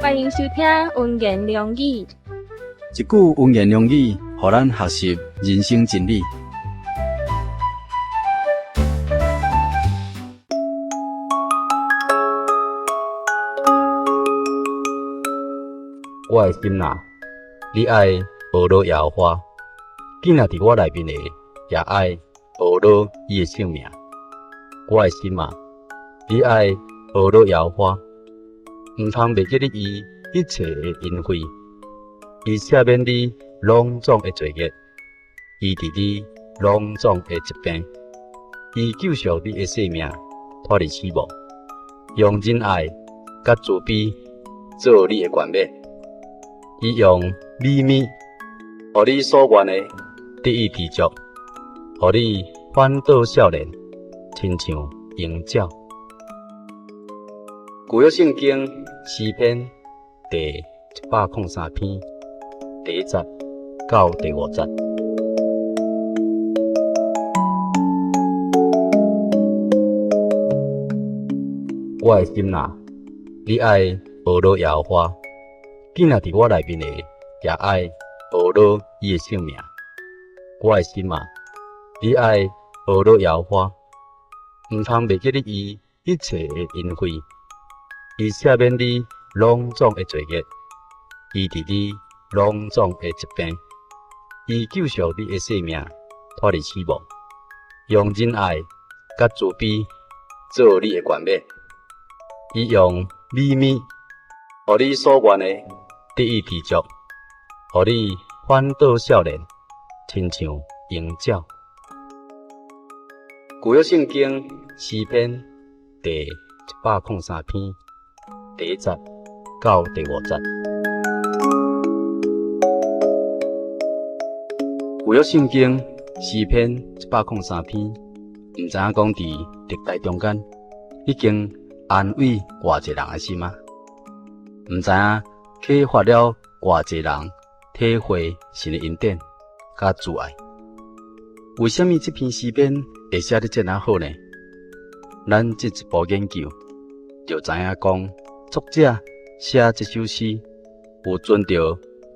歡迎收聽溫言良語。一句溫言良語，予咱學習人生真理。我的心啊，你愛學羅耶和華，囝仔佇我內面的也愛學羅伊的聖名。我的心啊，你愛學羅耶和華，毋通袂記得伊一切的恩惠，伊赦免你攏總的罪孽，醫治你攏總的疾病，伊救贖你的性命，脫離死亡，用仁愛佮慈悲做你的冠冕。伊用美物，予你所願的得以知足，予你反倒少年，親像鷹鳥。舊約聖經詩篇第103篇第一節到第五節。我的心啊，你愛學羅耶和華。囝仔佇我內面的也愛學羅伊的聖名。我的心啊，你愛學羅耶和華，毋通袂記得伊一切的恩惠，伊赦免你攏總的罪孽，醫治你攏總的疾病，伊救贖你的性命，脫離死亡，用仁愛佮慈悲做你的冠冕，伊用美物，予你所願的得以知足，予你反倒少年，親像鷹鳥。舊約聖經詩篇第103篇第一節到第五節。舊約聖經詩篇103篇，毋知影講佇歷代中間已經安慰偌濟人的心啊！毋知影啟發了偌濟人體會神的恩典佮慈愛。為啥物這篇詩篇會寫得這爾好呢？咱進一步研究，就知影講作者寫這首詩有遵著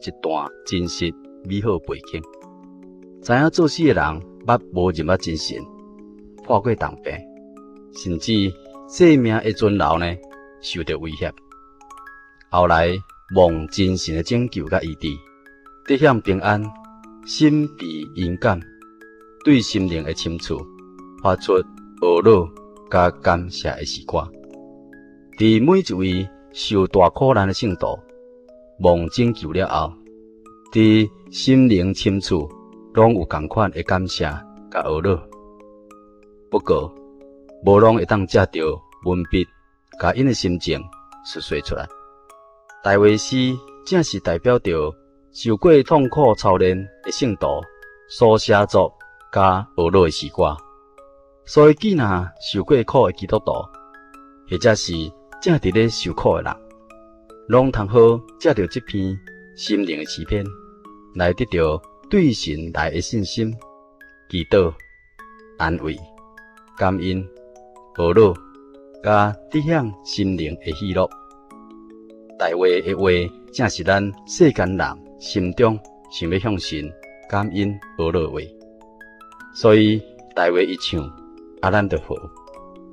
一段真實美好背景。知影作詩的人捌無認捌真神，破過重病，甚至性命的存留呢受著威脅。後來蒙真神的拯救佮醫治，得享平安，心被勇敢，對心靈的深處發出懊惱佮感謝的詩歌。佇每一位受大苦難的聖徒蒙拯救了後，佇心靈深處攏有仝款的感謝佮懊惱。不過，無攏會當藉著文筆，共𪜶的心情述說出來。大衛詩正是代表著受過痛苦操練的聖徒所寫作佮懊惱的詩歌。所以，既若受過苦的基督徒，或者是正佇咧受苦的人，攏通好藉著這篇心靈的詩篇，來得著對神來的信心、祈禱、安慰、感恩、懊惱，佮得享心靈的喜樂。大衛的話，正是咱世間人心中想欲向神感恩懊惱的話。所以大衛伊唱，啊，咱就和；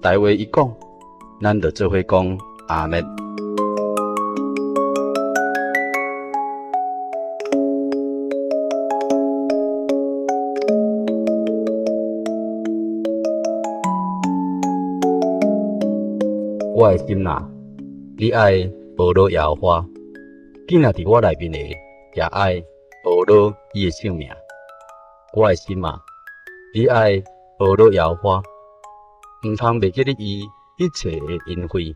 大衛伊講，咱就做伙講阿們。我的心啊，你愛學羅耶和華，囝仔佇我內面的也愛學羅伊的聖名。我的心啊，你愛學羅耶和華，毋通袂記得伊一切的恩惠，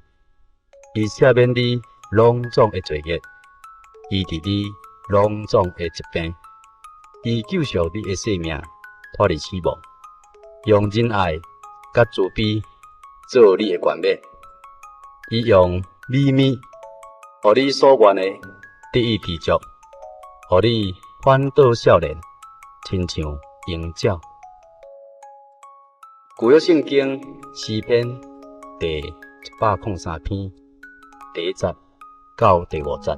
伊赦免你攏總的罪孽，醫治你攏總的疾病，伊救贖你的性命，脫離死亡，用仁愛佮慈悲做你的冠冕，伊用美物，予你所願的得以知足，予你反倒少年，親像鷹鳥。舊約聖經詩篇第103篇第一節到第五節。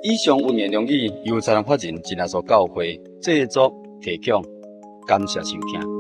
以上溫言良語由財團法人真耶穌教會製作提供，感謝收聽。